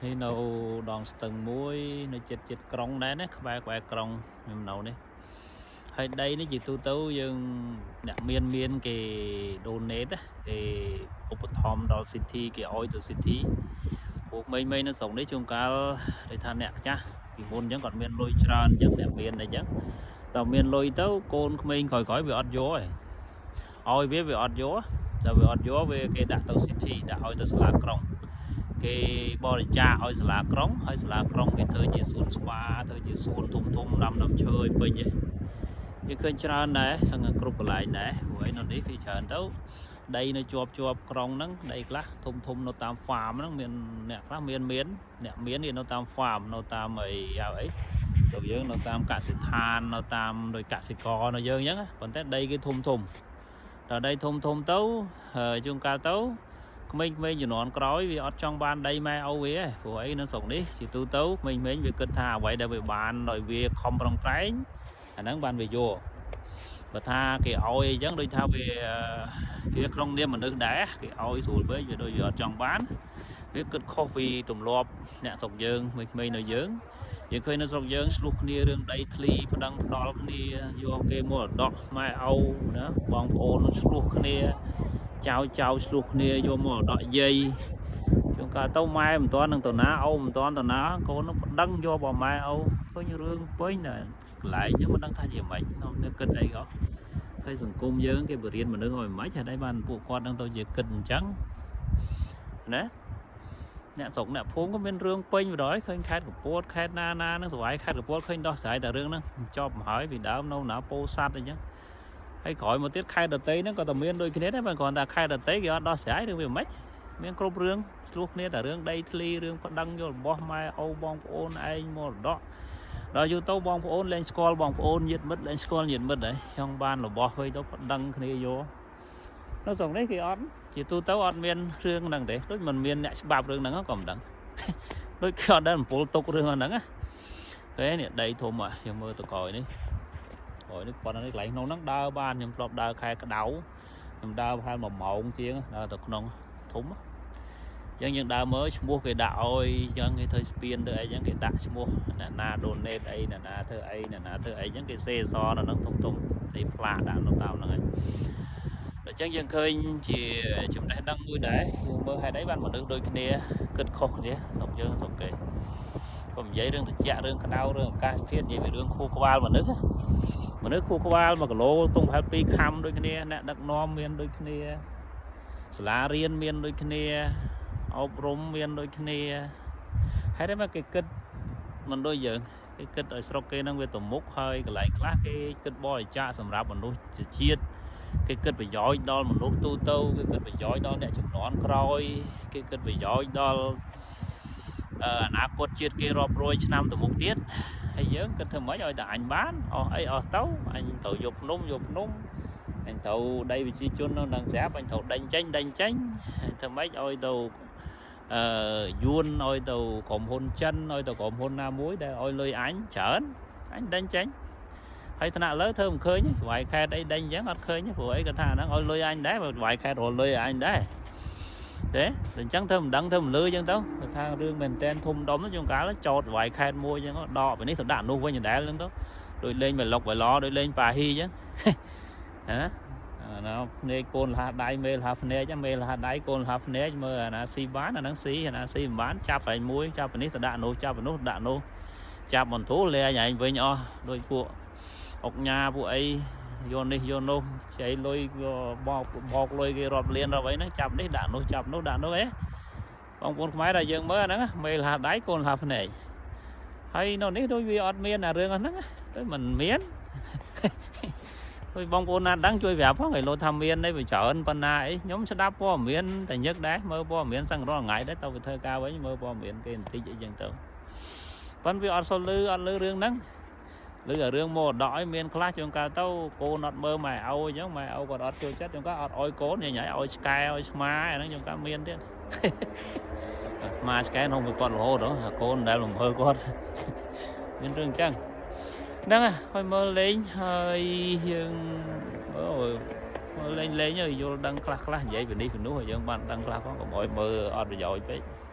នេះនៅដងស្ទឹងមួយនៅចិត្តចិត្តក្រុងដែរណាក្បែរក្បែរក្រុងខ្ញុំនៅនេះហើយដីនេះជាទូទៅយើងអ្នកមានមានគេ donate ណាគេឧបត្ថម្ភដល់ city គេឲ្យទៅ city ពួកមីមីនៅស្រុកនេះជួនកាលដូចថាអ្នកចាស់ពីមុនអញ្ចឹងគាត់មានលុយច្រើនអញ្ចឹងអ្នកមានអីចឹងដល់មានលុយទៅកូនក្មេងក្រោយៗវាអត់យកទេឲ្យវាវាអត់យកតែវាអត់យកវាគេដាក់ទៅ city ដាក់ឲ្យទៅសាលាក្រុង គេបរិច្ចាគឲ្យសាលាក្រុងហើយសាលាក្រុងគេធ្វើជាសួនស្វាធ្វើជាសួនធំធំដាំដើមឈើឲ្យពេញឯងវាឃើញច្រើនដែរទាំងគ្រប់កន្លែងដែរព្រោះអីនៅនេះគេច្រើនទៅដីនៅជាប់ជាប់ក្រុងហ្នឹងដីខ្លះធំធំនៅតាម farm ហ្នឹងមានអ្នកខ្លះមានមានអ្នកមានគេនៅតាម farm នៅតាមអីហៅអីទៅយើងនៅតាមកសិដ្ឋាននៅតាមដោយកសិករនៅយើងអញ្ចឹងណាប៉ុន្តែដីគេធំធំដល់ដីធំធំទៅហើយជួនកាលទៅ ក្មេងៗជំនាន់ក្រោយវាអត់ចង់បានដីម៉ែឪវាទេព្រោះអីនៅស្រុកនេះជាទូទៅក្មេងៗវាគិតថាអ្វីដែលវាបានដោយវាខំប្រឹងប្រែងអាហ្នឹងបានវាយកបើថាគេឲ្យអីចឹងដូចថាវាវាក្នុងនាមមនុស្សដែរគេឲ្យស្រួលពេកវាដូចវាអត់ចង់បានវាគិតខុសពីទម្លាប់អ្នកស្រុកយើងក្មេងៗនៅយើងយើងឃើញនៅស្រុកយើងឆ្លោះគ្នារឿងដីធ្លីប្តឹងផ្ដាល់គ្នាយកគេមរតកម៉ែឪណាបងប្អូនឆ្លោះគ្នា ចៅចៅឆ្លោះគ្នាយកមកដកយាយជួនកាលទៅម៉ែមិនទាន់នឹងទៅណាឪមិនទាន់ទៅណាកូននឹងប្តឹងយកបើម៉ែឪឃើញរឿងពេញតែកន្លែងហ្នឹងមិនដឹងថាជាម៉េចនោះនៅគិតអីក៏ហើយសង្គមយើងគេបរៀនមនុស្សឲ្យម៉េចហេតុអីបានពួកគាត់នឹងទៅជាគិតអញ្ចឹងណាអ្នកស្រុកអ្នកភូមិក៏មានរឿងពេញបណ្ដោយឃើញខេត្តកពតខេត្តណាណាហ្នឹងស្វាយខេត្តកពតឃើញដោះស្រាយតែរឿងហ្នឹងចប់មកហើយពីដើមនៅណាពោធិ៍សាត់អីចឹង ហើយក្រោយមកទៀតខេត្តដតីហ្នឹងក៏តែមានដូចគ្នាដែរបើគ្រាន់តែខេត្តដតីគេអត់ដោះស្រាយឬវាមិនមានគ្រប់រឿងឆ្លោះគ្នាតែរឿងដីធ្លីរឿងប្តឹងយករបស់ម៉ែឪបងប្អូនឯងមរតកដល់យូរទៅបងប្អូនលែងស្គាល់បងប្អូនញាតិមិត្តលែងស្គាល់ញាតិមិត្តហើយចង់បានរបស់វិញទៅប្តឹងគ្នាយកនៅស្រុកនេះគេអត់ជាទូទៅអត់មានរឿងហ្នឹងទេដូចមិនមានអ្នកច្បាប់រឿងហ្នឹងក៏មិនដឹង ដូចគេអត់ដែលអំពូលទុករឿងហ្នឹងណាហេនេះដីធំហ่ะយើងមើលទៅក្រោយនេះ ក្រោយនេះប៉ុណ្ណឹងនេះកន្លែងក្នុងហ្នឹងដើរបានខ្ញុំធ្លាប់ដើរខែក្តៅខ្ញុំដើរប្រហែល1ម៉ោងជាងដើរទៅក្នុងធំអញ្ចឹងយើងដើរមើលឈ្មោះគេដាក់ឲ្យអញ្ចឹងគេធ្វើស្ពានទៅអីអញ្ចឹងគេដាក់ឈ្មោះអ្នកណា donate អីអ្នកណាធ្វើអីអ្នកណាធ្វើអីអញ្ចឹងគេសេអសនៅហ្នឹងធំធំទីផ្លាកដាក់នៅតាមហ្នឹងហើយអញ្ចឹងយើងឃើញជាចំណេះដឹងមួយដែរយើងមើលហេតុអីបានមនុស្សដូចគ្នាគិតខុសគ្នាស្រុកយើងស្រុកគេក៏និយាយរឿងត្រជាក់រឿងក្តៅរឿងអាកាសធាតុនិយាយពីរឿងខួរក្បាលមនុស្សណា មនុស្សខួរក្បាល1គីឡូទងប្រហែល2ខាំដូចគ្នាអ្នកដឹកនាំមានដូចគ្នាសាលារៀនមានដូចគ្នាអប់រំមានដូចគ្នាហើយតែមកគេគិតមិនដូចយើងគេគិតឲ្យស្រុកគេនឹងវាទៅមុខហើយកន្លែងខ្លះគេគិតបរិច្ចាគសម្រាប់មនុស្សជាតិគេគិតប្រយោជន៍ដល់មនុស្សទូទៅគេគិតប្រយោជន៍ដល់អ្នកជំនាន់ក្រោយគេគិតប្រយោជន៍ដល់អនាគតជាតិគេរាប់រយឆ្នាំទៅមុខទៀត ហើយយើងគិតធ្វើម៉េចឲ្យតែអញបានអស់អីអស់ទៅអញត្រូវយកភ្នំយកភ្នំអញត្រូវដីប្រជាជននៅនឹងស្រាប់អញត្រូវដេញចេញដេញចេញធ្វើម៉េចឲ្យទៅអឺយួនឲ្យទៅក្រុមហ៊ុនចិនឲ្យទៅក្រុមហ៊ុនណាមួយដែលឲ្យលុយអញច្រើនអញដេញចេញហើយថ្នាក់លើធ្វើមិនឃើញស្វាយខេតអីដេញអញ្ចឹងអត់ឃើញព្រោះអីគាត់ថាហ្នឹងឲ្យលុយអញដែរបើស្វាយខេតរលុយអញដែរទេអញ្ចឹងធ្វើមិនដឹងធ្វើមិនលឺអញ្ចឹងទៅគាត់ថារឿងមែនតែនធំដុំជួនកាលចោតស្វាយខេតមួយអញ្ចឹងដកពីនេះទៅដាក់នោះវិញដដែលអញ្ចឹងទៅដូចលេងបឡុកបឡដូចលេងប៉ាហ៊ីអញ្ចឹងហ៎អាណាភ្នែកកូនលះដៃមេលះភ្នែកមេលះដៃកូនលះភ្នែកមើលអាណាស៊ីបានអាហ្នឹងស៊ីអាណាស៊ីមិនបានចាប់ឯងមួយចាប់ពីនេះទៅដាក់នោះចាប់ពីនោះដាក់នោះចាប់បន្ទូលែងឯងវិញអស់ដូចពួកអុកញ៉ាពួកអីយកនេះយកនោះខ្ចីលុយបោកបោកលុយគេរាប់លានរាប់អីហ្នឹងចាប់នេះដាក់នោះចាប់នោះដាក់នោះអីបងប្អូនខ្មែរដែលយើងមើលអាហ្នឹងមេលះដៃកូនលះភ្នែកហើយនៅនេះដូចវាអត់មានអារឿងហ្នឹងដូចមិនមាន ដូចបងប្អូនណាដឹងជួយប្រាប់ផងឲ្យលោថាមាននេះវាច្រើនប៉ុណ្ណាអីខ្ញុំស្ដាប់ព័ត៌មានតែញឹកដែរមើលព័ត៌មានសឹងរាល់ថ្ងៃដែរទៅទៅធ្វើការវិញមើលព័ត៌មានគេបន្តិចអីចឹងទៅប៉ុន្តែវាអត់សូវលឺអត់លឺរឿងហ្នឹងលឺអារឿងមរតកអីមានខ្លះជួនកាលទៅកូនអត់មើលម៉ែឪអញ្ចឹងម៉ែឪគាត់អត់ចូលចិត្តជួនកាលអត់អោយកូនញ៉ៃឲ្យឆ្កែឲ្យឆ្មាអាហ្នឹងជួនកាលមានទៀត ឆ្មាឆ្កែក្នុងមួយគាត់រហូតហ៎កូនមិនដែលបំរើគាត់ មានរឿងអញ្ចឹងហ្នឹងហើយមើលលេងហើយយើងមើលមើលលេងលេងហើយយល់ដឹងខ្លះខ្លះនិយាយពីនេះពីនោះហើយយើងបានដឹងខ្លះផងកុំឲ្យមើលអត់ប្រយោជន៍ពេក។